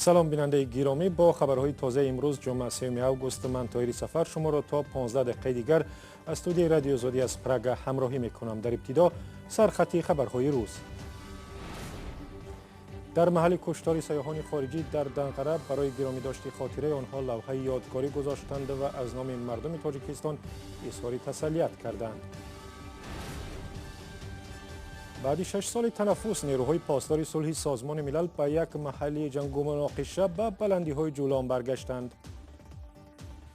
Салом, бинандаи гиромӣ. Бо хабарҳои тозаи имрӯз, ҷумъа, 3 август, ман Тоҳири Сафар шуморо то 15 дақиқаи дигар аз студияи Радиои Озодӣ аз Прага ҳамроҳӣ мекунам. Дар ибтидо сархати хабарҳои рӯз. Дар маҳалли куштори сайёҳони хориҷӣ дар Данғара барои гиромӣ дошти хотираи онҳо лавҳаи ёдгорӣ гузоштанд ва аз номи мардуми Тоҷикистон изҳори тасаллият карданд. Баъди 6 соли танаффус нерӯҳои посдори сулҳи Созмони Милал ба як маҳалли ҷангу муноқиша, ба баландиҳои Ҷулон баргаштанд.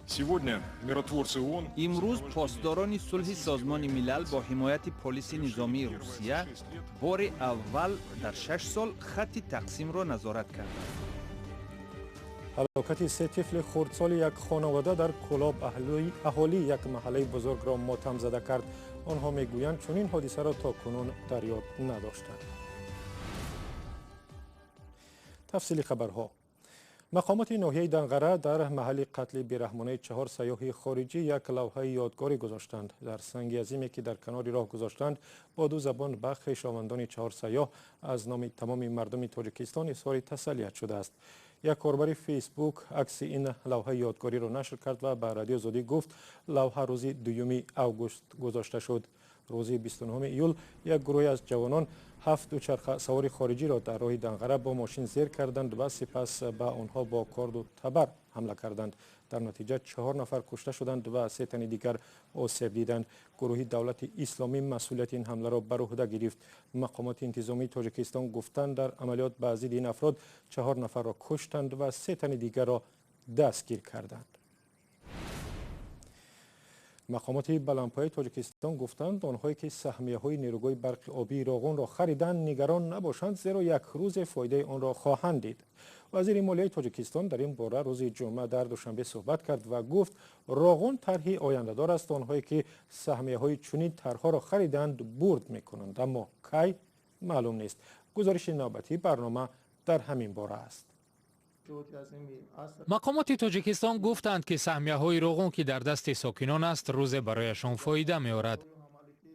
Сегодня миротворцы ООН Имрӯз посдорони сулҳи Созмони Милал бо ҳимояти полиси низомии Русия бори аввал дар 6 сол хатти тақсимро назорат карданд. Ҳалокати се тифли хурдсоли як хонавода дар Кӯлоб аҳолии як маҳаллаи бузургро мотамзада кард. Онҳо мегӯянд, чунин ҳодисаро то кунун дар ёд надоштанд. Тафсили хабарҳо. Мақомоти ноҳияи Данғара дар маҳалли қатли бераҳмонаи чаҳор сайёҳи хориҷӣ як лавҳаи ёдгорӣ гузоштанд. Дар санги азиме, ки дар канори роҳ гузоштанд, бо ду забон ба хешовандони чаҳор сайёҳ аз номи тамоми мардуми Тоҷикистон изҳори тасаллият шудааст. Як корбари Фейсбук акси ин лавҳаи ёдгориро нашр кард ва ба Радиои Озодӣ гуфт, лавҳа рӯзи 2 август гузошта шуд. Рӯзи 29 июл як гурӯҳе аз ҷавонон ҳафт дучархасавори хориҷиро дар роҳи Данғара бо мошин зер карданд ва сипас ба онҳо бо корду табар ҳамла карданд. Дар натиҷа чаҳор нафар кушта шуданд ва се тани дигар осеб диданд. Гурӯҳи Давлати Исломӣ масъулияти ин ҳамларо бар уҳда гирифт. Мақомоти интизомии Тоҷикистон гуфтанд, дар амалиёт ба зидди ин афрод чаҳор нафарро куштанд ва се тани дигарро дастгир карданд. Мақомоти баландпояи Тоҷикистон гуфтанд, онҳое ки саҳмияҳои нерӯгоҳи барқи обии Роғунро хариданд, нигарон набошанд, зеро як рӯзе фоидаи онро хоҳанд дид. Вазири молияи Тоҷикистон дар ин бора рӯзи ҷумъа дар Душанбе суҳбат кард ва гуфт, Роғун тарҳи ояндадор аст. Онҳое ки саҳмияҳои чунин тарҳҳоро хариданд, бурд мекунанд, аммо кай, маълум нест. Гузориши навбатии барнома дар ҳамин бора аст. Мақомоти Тоҷикистон гуфтанд, ки саҳмияҳои Роғун, ки дар дасти сокинон аст, рӯзе барояшон фоида меорад.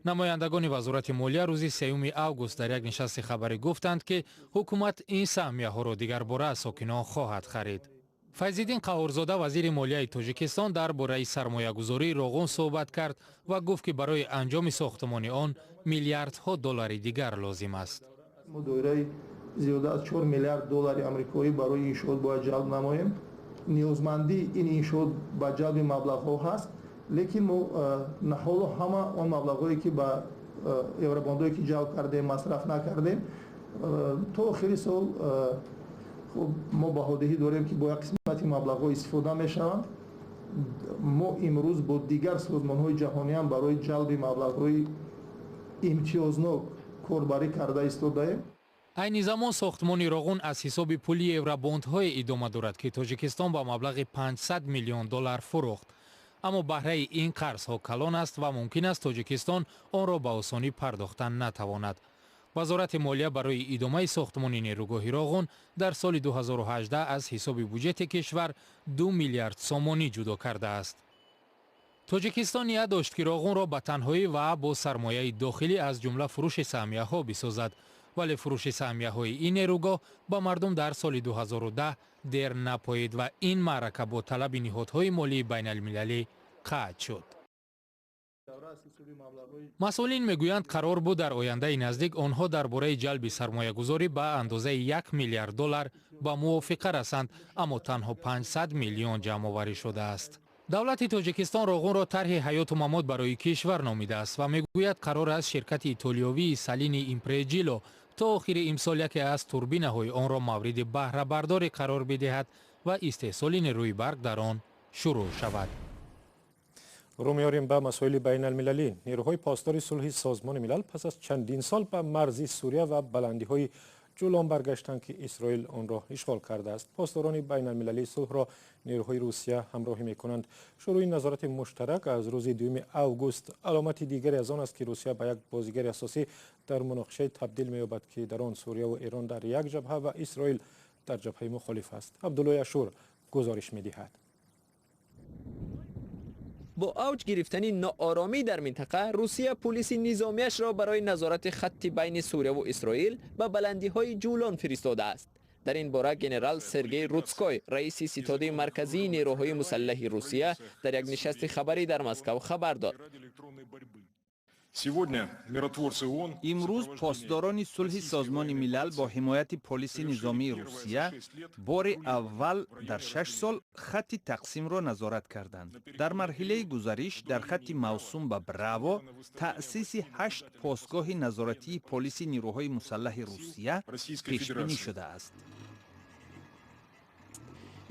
Намояндагони Вазорати молия рӯзи 3 август дар як нишасти хабарӣ гуфтанд, ки ҳукумат ин саҳмияҳоро дигарбора аз сокинон хоҳад харид. Файзиддин Қаҳҳорзода, вазири молияи Тоҷикистон, дар бораи сармоягузории Роғун суҳбат кард ва гуфт, ки барои анҷоми сохтмони он миллиардҳо доллари дигар лозим аст. Мо доираи зиёда аз 4 миллиард доллари амрикоӣ барои иншоот бояд ҷалб намоем. Ниёзмандии ин иншоот ба ҷалби маблағҳо ҳаст, лекин мо ҳоло ҳама он маблағҳое, ки ба евробондое, ки ҷалб кардем, масраф накардем. То охири сол хуб мо баҳодиҳӣ дорем, ки бо як қисмати маблағҳо истифода мешаванд. Мо имрӯз бо дигар созмонҳои ҷаҳониам барои ҷалби маблағҳои имтиёзнок корбарӣ карда истодаем. Айни замон сохтмони Роғун аз ҳисоби пули евробондҳое идома дорад, ки Тоҷикистон ба маблағи 500 миллион доллар фурӯхт. Аммо баҳраи ин қарзҳо калон аст ва мумкин аст Тоҷикистон онро ба осонӣ пардохтан натавонад. Вазорати молия барои идомаи сохтмони нерӯгоҳи Роғун дар соли 2018 аз ҳисоби буҷети кишвар 2 миллиард сомонӣ ҷудо кардааст. Тоҷикистон ният дошт, ки Роғунро ба танҳоӣ ва бо сармояи дохилӣ, аз ҷумла фурӯши саҳмияҳо, бисозад. Вале фурӯши саҳмияҳои ин нерӯгоҳ ба мардум дар соли 2010 дер напоид ва ин маърака бо талаби ниҳодҳои молии байналмилалӣ қатъ шуд. Масъулин мегӯянд, қарор буд дар ояндаи наздик онҳо дар бораи ҷалби сармоягузорӣ ба андозаи 1 миллиард доллар ба мувофиқа расанд, аммо танҳо 500 миллион ҷамъоварӣ шудааст. Давлати Тоҷикистон Роғунро тарҳи ҳаёту мамот барои кишвар номидааст ва мегӯяд, қарор аст ширкати итолиёвии Салини Импреҷило то охири имсол яке аз турбинаҳои онро мавриди баҳрабардорӣ қарор бидиҳад ва истеҳсоли нерӯи барқ дар он шурӯъ шавад. Рӯ меорем ба масоили байналмилалӣ. Нерӯҳои посдори сулҳи Созмони Милал пас аз чандин сол ба марзи Сурия ва баландиҳои Ҷулон баргаштанд, ки Исроил онро ишғол кардааст. Посдорони байналмилалии сулҳро нерӯҳои Русия ҳамроҳӣ мекунанд. Шурӯъи назорати муштарак аз рӯзи 2 август аломати дигаре аз он аст, ки Русия ба як бозигари асосӣ дар муноқишае табдил меёбад, ки дар он Сурияву Эрон дар як ҷабҳа ва Исроил дар ҷабҳаи мухолиф аст. Абдуллои Ашур гузориш медиҳад. Бо авҷ гирифтани ноороми дар минтақа, Русия пулиси низомияшро барои назорати хатти байни Сурияву Исроил ба баландиҳои Ҷулон фиристодааст. Дар ин бора генерал Сергей Рудской, раиси ситоди марказии нерӯҳои мусаллаҳи Русия, дар як нишасти хабарӣ дар Москав хабар дод. Имрӯз посдорони сулҳи Созмони Милал бо ҳимояти полиси низомии Русия бори аввал дар 6 сол хатти тақсимро назорат карданд. Дар марҳилаи гузариш дар хатти мавсум ба Браво таъсиси 8 постгоҳи назоратии полиси нерӯҳои мусаллаҳи Русия пешбинӣ шудааст.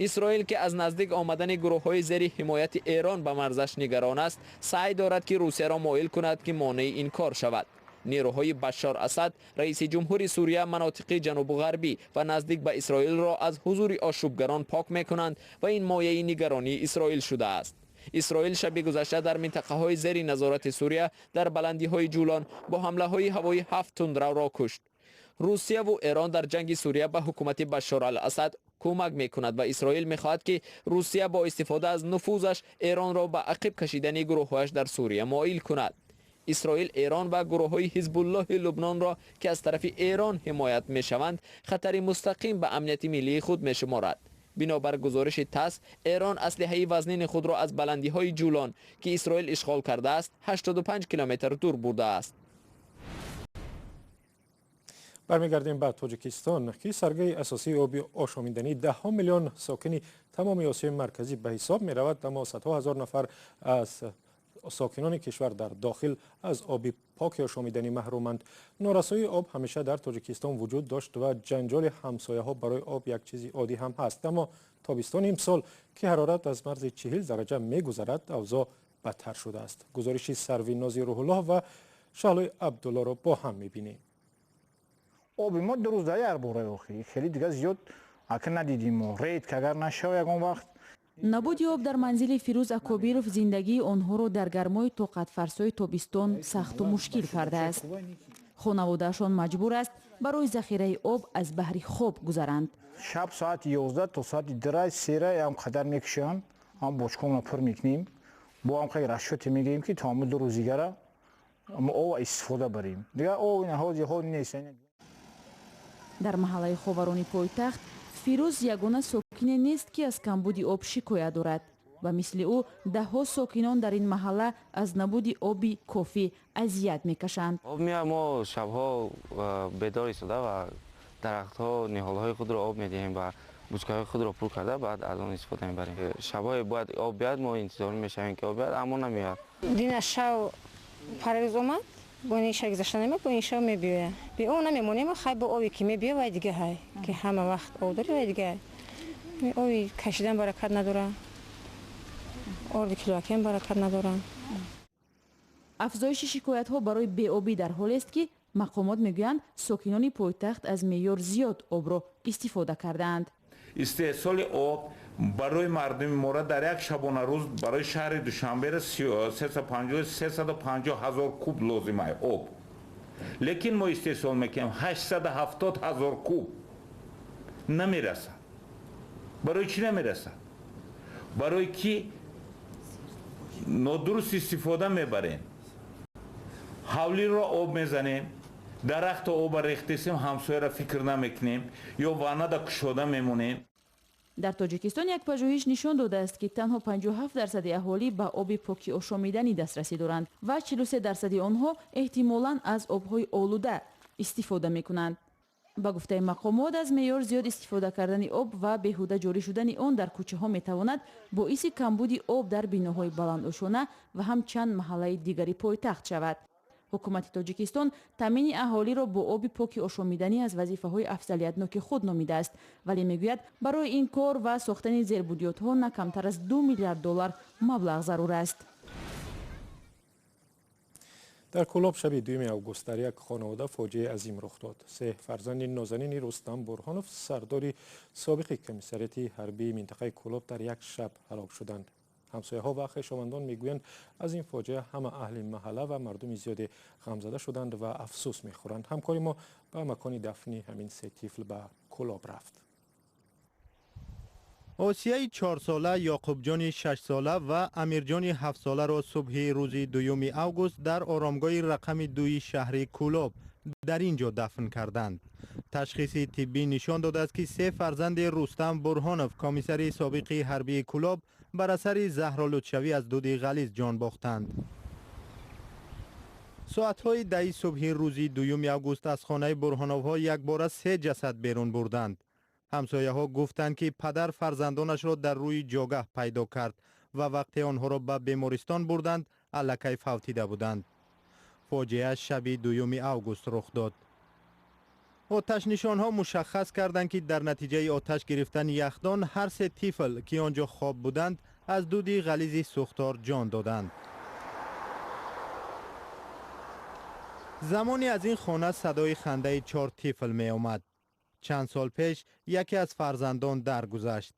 Исроил, ки аз наздик омадани гурӯҳҳои зери ҳимояти Эрон ба марзаш нигарон аст, саъй дорад, ки Русияро моил кунад, ки монеи ин кор шавад. Нерӯҳои Башшор Асад, раиси ҷумҳури Сурия, манотиқи ҷанубу ғарбӣ ва наздик ба Исроилро аз ҳузури ошӯбгарон пок мекунанд ва ин мояи нигаронии Исроил шудааст. Исроил шаби гузашта дар минтақаҳои зери назорати Сурия дар баландиҳои Ҷулон бо ҳамлаҳои ҳавоӣ 7 тундравро кушт. Русияву Эрон дар ҷанги Сурия ба ҳукумати Башшор ал-Асад кӯмак мекунад ва Исроил мехоҳад, ки Русия бо истифода аз нуфузаш Эронро ба ақиб кашидани гурӯҳҳояш дар Сурия моил кунад. Исроил Эрон ва гурӯҳҳои Ҳизбуллоҳи Лубнонро, ки аз тарафи Эрон ҳимоят мешаванд, хатари мустақим ба амнияти миллии худ мешуморад. Бинобар гузориши ТАСС, Эрон аслиҳаи вазнини худро аз баландиҳои Ҷулон, ки Исроил ишғол кардааст, 85 километр дур бурдааст. Бармегардем ба Тоҷикистон, ки саргаи асосии оби ошомидании даҳҳо миллион сокини тамоми Осиёи Марказӣ ба ҳисоб меравад, аммо садҳо ҳазор нафар аз сокинони кишвар дар дохил аз оби поки ошомиданӣ маҳруманд. Норасоии об ҳамеша дар Тоҷикистон вуҷуд дошт ва ҷанҷоли ҳамсояҳо барои об як чизи оддӣ ҳам ҳаст. Аммо тобистони имсол, ки ҳарорат аз марзи 40 дараҷа мегузарад, авзоъ бадтар шудааст. Гузориши Сарвинози Рӯҳуллоҳ ва Шаҳлои Абдуллоро бо ҳам мебинем. Оби мо 2 рӯз дар як бора, охи хеле дигар зиёд ака надидим мо, рейд ки агар нашава ягон вақт. Набуди об дар манзили Фирӯз Акобиров зиндагии онҳоро дар гармои тоқатфарсои тобистон сахту мушкил кардааст. Хонаводаашон маҷбур аст барои захираи об аз баҳри хоб гузаранд. Шаб соати 11 то соати 2 сера ам қадар мекушанд, ам бочкомро пур мекунем, бо ам қадар расчёте мегирем, ки то ҳамун 2 рӯз дигара мо об истифода барем. Дигар об ин ҳози нест. Дар маҳаллаи Ховарони пойтахт Фирӯз ягона сокине нест, ки аз камбуди об шикоят дорад. Ба мисли ӯ даҳҳо сокинон дар ин маҳалла аз набуди оби кофӣ азият мекашанд. Об меояд, мо шабҳо бедор истода ва дарахтҳо, ниҳолҳои худро об медиҳем ва бучкаҳои худро пур карда, баъд аз он истифода мебарем. Шабҳое бояд об биёяд, мо интизор мешавем, ки об биёяд, аммо намеояд. Дина шав парвиз омад, бо ин шав гузашта намеояд, бо ин шав мебиёяд. Бе он намемонем, хай бо оби ки мебиёяд, вай дига ҳай, ки ҳама вақт об дори, вай дига ҳай. Оби кашидан баракат надорад, орди килоакиам баракат надорад. Афзоиши шикоятҳо барои беобӣ дар ҳолест, ки мақомот мегӯянд, сокинони пойтахт аз меъёр зиёд обро истифода кардаанд. Истеҳсоли об барои мардуми мора дар як шабонарӯз барои шаҳри Душанберо 350 ҳазор куб лозим ай об, лекин мо истеҳсол мекунем 870 ҳазор куб, намерасад. Барои чӣ намерасад? Барои ки нодуруст истифода мебарем. Ҳавлиро об мезанем, дарахтро оба рехтесем, ҳамсояро фикр намекунем ё ваннада кушода мемонем. Дар Тоҷикистон як пажӯҳиш нишон додааст, ки танҳо 57% аҳолӣ ба оби поки ошомиданӣ дастрасӣ доранд ва 43% онҳо эҳтимолан аз обҳои олуда истифода мекунанд. Ба гуфтаи мақомот, аз меъёр зиёд истифода кардани об ва беҳуда ҷорӣ шудани он дар кӯчаҳо метавонад боиси камбуди об дар биноҳои баландошона ва ҳам чанд маҳаллаи дигари пойтахт шавад. Ҳукумати Тоҷикистон таъмини аҳолиро бо оби поки ошомиданӣ аз вазифаҳои афзалиятноки худ номидааст, вале мегӯяд, барои ин кор ва сохтани зербудётҳо на камтар аз 2 миллиард доллар маблағ зарур аст. Дар Кӯлоб шаби 2 август дар як хонавода фоҷиаи азим рух дод. Се фарзанди нозанини Рустам Бурҳонов, сардори собиқи комиссариати ҳарбии минтақаи Кӯлоб, дар як шаб ҳалок шуданд. Ҳамсояҳо ва хешовандон мегӯянд, аз ин фоҷиа ҳама аҳли маҳалла ва мардуми зиёде ғамзада шуданд ва афсӯс мехӯранд. Ҳамкори мо ба макони дафни ҳамин се тифл ба Кӯлоб рафт. Осияи 4сола, Ёқубҷони 6сола ва Амирҷони 7соларо субҳи рӯзи 2 август дар оромгоҳи рақами 2 шаҳри Кӯлоб дар ин ҷо дафн карданд. Ташхиси тиббӣ нишон додааст, ки се фарзанди Рустам Бурҳонов, комиссари собиқи ҳарбии Кӯлоб, бар асари заҳролудшавӣ аз дуди ғализ ҷон бохтанд. Соатҳои 10 субҳи рӯзи 2 август аз хонаи Бурҳоновҳо якбора се ҷасад берун бурданд. Ҳамсояҳо гуфтанд, ки падар фарзандонашро дар рӯи ҷогаҳ пайдо кард ва вақте онҳоро ба бемористон бурданд, аллакай фавтида буданд. Фоҷиа шаби 2 август рух дод. Оташнишонҳо мушаххас карданд, ки дар натиҷаи оташ гирифтани яхдон ҳар се тифл, ки он ҷо хоб буданд, аз дуди ғализи сӯхтор ҷон доданд. Замоне аз ин хона садои хандаи 4 тифл меомад. Чанд сол пеш яке аз фарзандон даргузашт.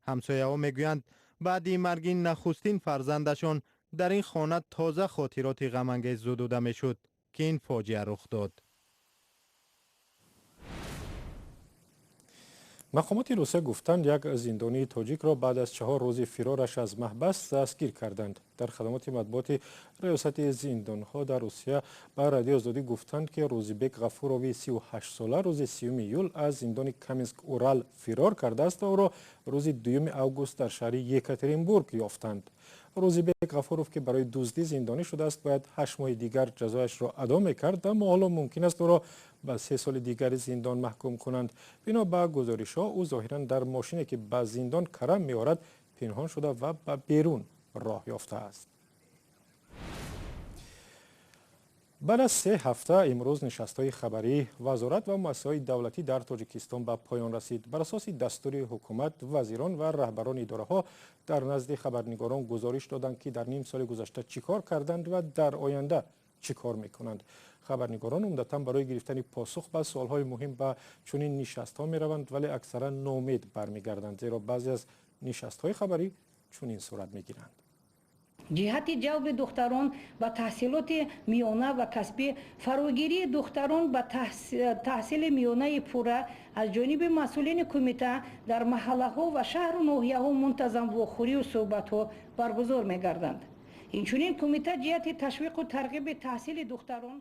Ҳамсояҳо мегӯянд, баъди марги нахустин фарзандашон дар ин хона тоза хотироти ғамангез зудуда мешуд, ки ин фоҷиа рух дод. Мақомоти Русия гуфтанд, як зиндонии тоҷикро баъд аз 4 рӯзи фирораш аз маҳбас дастгир карданд. Дар хадамоти матбуоти риёсати зиндонҳо дар Русия ба Радиои Озодӣ гуфтанд, ки Рӯзибек Ғафурови 38сола рӯзи 30 июл аз зиндони Каменск-Урал фирор кардааст ва ӯро рӯзи 2 август дар шаҳри Екатеринбург ёфтанд. Рӯзибек Ғафуров, ки барои дуздӣ зиндонӣ шудааст, бояд 8 моҳи дигар ҷазояшро адо мекард, аммо ҳоло мумкин аст ӯро ба 3 соли дигари зиндон маҳкум кунанд. Бино ба гузоришҳо, ӯ зоҳиран дар мошине, ки ба зиндон карам меорад, пинҳон шуда ва ба берун роҳ ёфтааст. Баъд аз 3 ҳафта имрӯз нишастҳои хабарии вазорат ва муассисаҳои давлатӣ дар Тоҷикистон ба поён расид. Бар асоси дастури ҳукумат, вазирон ва раҳбарони идораҳо дар назди хабарнигорон гузориш доданд, ки дар ним соли гузашта чӣ кор карданд ва дар оянда чӣ кор мекунанд. Хабарнигорон умдатан барои гирифтани посух ба суолҳои муҳим ба чунин нишастҳо мераванд, вале аксаран ноумед бармегарданд, зеро баъзе аз нишастҳои хабарӣ чунин сурат мегиранд. Ҷиҳати ҷалби духтарон ба таҳсилоти миёна ва касбӣ, фарогирии духтарон ба таҳсили миёнаи пурра аз ҷониби масъулини кумита дар маҳаллаҳо ва шаҳру ноҳияҳо мунтазам вохӯрию суҳбатҳо баргузор мегарданд. Инчунин кумита ҷиҳати ташвиқу тарғиби таҳсили духтарон.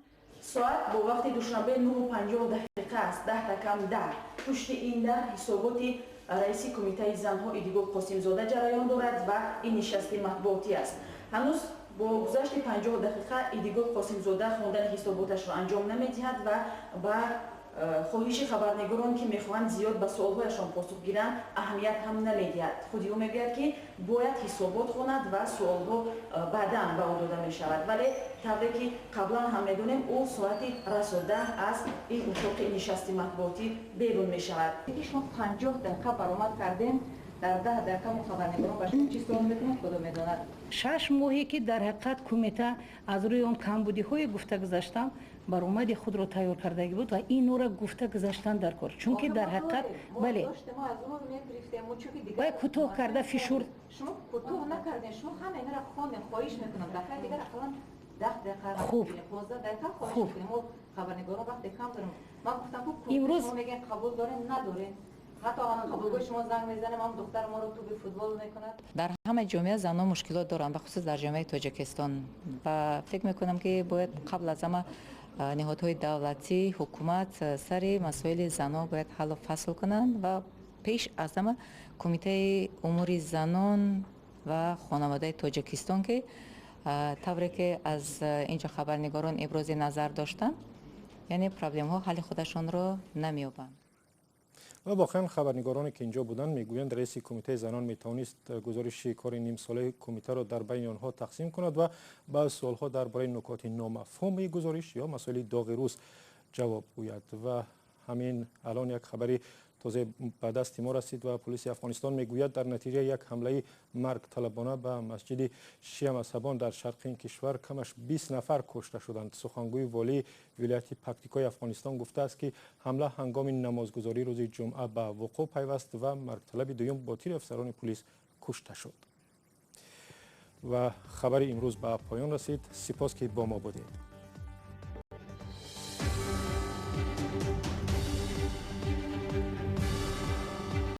Соат бо вақти душанбе 9:50 аст, 9:50. Пушти ин дар ҳисоботи раиси кумитаи занҳо Идигул Қосимзода ҷараён дорад ва ин нишасти матбуотӣ аст. Ҳанӯз бо гузашти 50 дақиқа Идигул Қосимзода хондани ҳисоботашро анҷом намедиҳад ва ба хоҳиши хабарнигорон, ки мехоҳанд зиёд ба суолҳояшон посух гиранд, аҳамият ҳам намедиҳад. Худи ӯ мегӯяд, ки бояд ҳисобот хонад ва суолҳо баъдан ба ӯ дода мешавад. Вале тавре ки қаблан ҳам медонем, ӯ соати расо 10 аз ин утоқи нишасти матбуотӣ берун мешавад. Шумо 50 дақиқа баромад кардем, дар 10 дақиқа мо хабарнигорон ба шумо чӣ суол мекунанд, худо медонад. 6 моҳе ки дар ҳақиқат кумита аз рӯи он камбудиҳое гуфта гузаштам, баромади худро тайёр кардагӣ буд ва инро гуфта гузаштан дар кор, чунки дар ҳақиқат бале вай кӯтоҳ карда фишур. Шумо кӯтоҳ накардем, шумо ҳама инро хондем. Хоҳиш мекунам дафъаи дигар ақаллан 10 дақиқа, 15 дақиқа хоҳиш мекунем. Мо хабарнигорон вақте кам дорем. Ман гуфтам, ки имрӯз шумо мегӯед қабул дорем, надорем. Ҳатто қабулгоҳи шумо занг мезанем, ҳам духтар моро туби футбол мекунад. Дар ҳама ҷомеа занон мушкилот доранд, бахусус дар ҷомеаи Тоҷикистон, ва фикр мекунам, ки бояд қабл аз ҳама ниҳодҳои давлатӣ, ҳукумат сари масоили занон бояд ҳаллу фасл кунанд ва пеш аз ҳама кумитаи умури занон ва хонаводаи Тоҷикистон, ки тавре ки аз инҷо хабарнигорон ибрози назар доштанд, яъне проблемҳо ҳалли худашонро намеёбанд. Ва воқеан хабарнигороне, ки инҷо буданд, мегӯянд, раиси кумитаи занон метавонист гузориши кори нимсолаи кумитаро дар байни онҳо тақсим кунад ва ба суолҳо дар бораи нукоти номафҳуми гузориш ё масоили доғи рӯз ҷавоб гӯяд. Ва ҳамин алон як хабари тоза ба дасти мо расид ва полиси Афғонистон мегӯяд, дар натиҷаи як ҳамлаи маргталабона ба масҷиди шиамазҳабон дар шарқи ин кишвар камаш 20 нафар кушта шуданд. Сухангӯи волии вилояти Пактикои Афғонистон гуфтааст, ки ҳамла ҳангоми намозгузорӣ рӯзи ҷумъа ба вуқӯъ пайваст ва маргталаби дуюм бо тири афсарони полис кушта шуд. Ва хабари имрӯз ба поён расид. Сипос, ки бо мо будед.